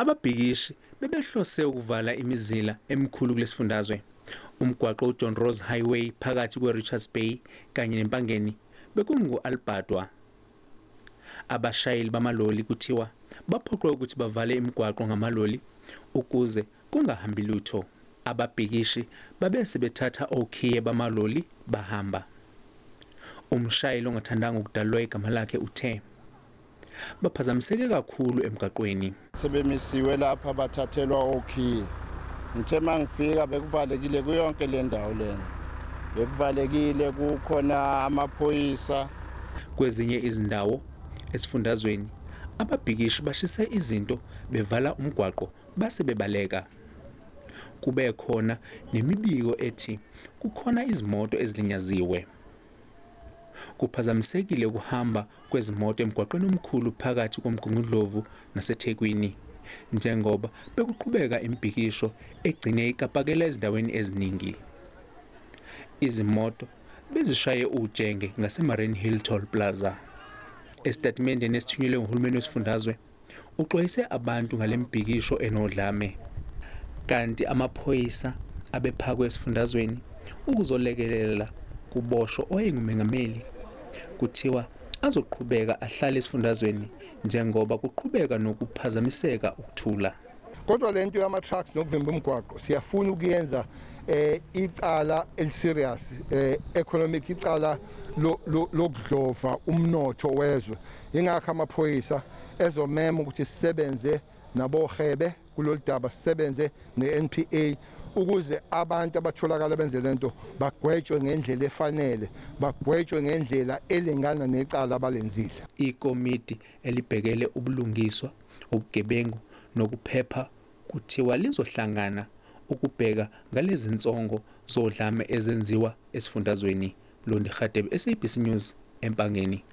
Ababhikishi bebehlose ukuvala imizila emikhulu kulesifundazwe. Umgwaqo uJohn Ross Highway phakathi kwe-Richards Bay kanye neMpangeni bekungu-Albadwa. Abashayeli bamaloli kuthiwa baphoqwe ukuthi bavale imigwaqo ngamaloli ukuze kungahambi lutho. Ababhikishi babese bethatha okhiye bamaloli bahamba. Umshayeli ongathandanga ukudalulwa igama lakhe uthe baphazamiseke kakhulu emgaqweni. Sebemisiwe lapha bathathelwa okhiye. Ngithe mangifika bekuvalekile kuyonke le ndawo lena. Bekuvalekile, kukhona amaphoyisa. Kwezinye izindawo esifundazweni ababhikishi bashise izinto bevala umgwaqo base bebaleka. Kube khona nemibiko ethi kukhona izimoto ezilinyaziwe. Kuphazamisekile ukuhamba kwezimoto emgwaqweni omkhulu phakathi koMgungundlovu naseThekwini, njengoba bekuqhubeka imibhikisho egcine ikapakela ezindaweni eziningi. Izimoto bezishaye ujenge ngaseMarine Hill Toll Plaza. Esitatimendeni esithunyelwe nguhulumeni wesifundazwe uxwayise abantu ngalembhikisho enodlame. Kanti amaphoyisa abephakwe esifundazweni ukuzolekelela kuboshwa owayengumengameli kuthiwa azoqhubeka ahlale esifundazweni njengoba kuqhubeka nokuphazamiseka ukuthula. Kodwa lento yama-trucks nokuvimba umgwaqo siyafuna ukuyenza icala eliserious, economic, icala lokudlova umnotho wezwe. Ingakho amaphoyisa ezomema ukuthi sisebenze nabohebe kulolu daba, sisebenze ne-NPA ukuze abantu abatholakala benze lento bagwetshwe ngendlela efanele, bagwetshwe ngendlela elingana necala abalenzile. Ikomiti elibhekele ubulungiswa, ubugebengu nokuphepha kuthiwa lizohlangana ukubheka ngalezi nsongo zodlame ezenziwa esifundazweni. Mlondi Radebe, SABC News, eMpangeni.